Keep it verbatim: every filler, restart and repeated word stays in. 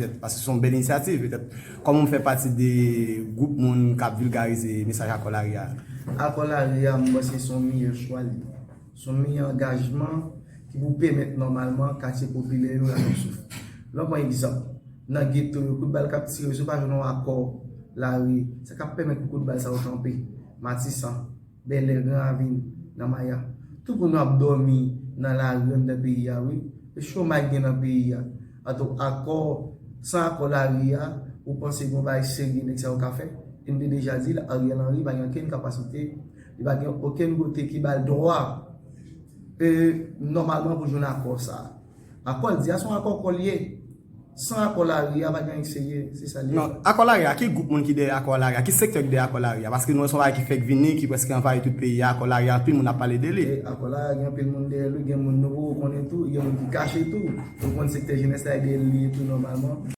Petèt, paske se yon bèl inisyativ, petèt, kòman w fè pati de gwoup moun k ap vilgarize mesaj Akò Lari a? Akò Lari a, m panse se yon meyè chwa li. Se yon meyè angajman ki pou pèmèt nòmalman katye popilè yo rale yon souf. Lè w pran egzanp, nan geto yo, kout bal k ap tire, si w pa jwenn yon akò lari, sa k ap pèmèt pou kout bal sa yo kanpe? Matisan, Bèlè, Gran Ravin, nan Maya. Tout moun yo ap dòmi nan lari anndan peyi a, wi. E chomaj gen nan peyi a. Atò, akò, san akò lari a, ou panse gen yon bagay serye nèg sa yo ka fè? E m te deja di l, Ariel Henry pa gen okenn kapasite, li pa gen okenn kote ki ba l dwa. E nòmalman pou jwenn akò sa a. Akò l di a se yon akò kò l ye. San akò lari a, pa gen anyen ki serye, se sa l ye. Non, Akò Lari a, ki gwoup moun ki dèyè Akò Lari a? Ki sektè ki dèyè Akò Lari a? Paske nou wè se yon bagay ki fèk vini, ki prèske anvayi tout peyi a, Akò Lari a, anpil moun ap pale de li. E Akò Lari a, gen anpil moun dèyè li, gen moun nou poko konnen tou, gen moun ki kache tou. Nou konn sektè jenès la e dèyè li tou nòmalman.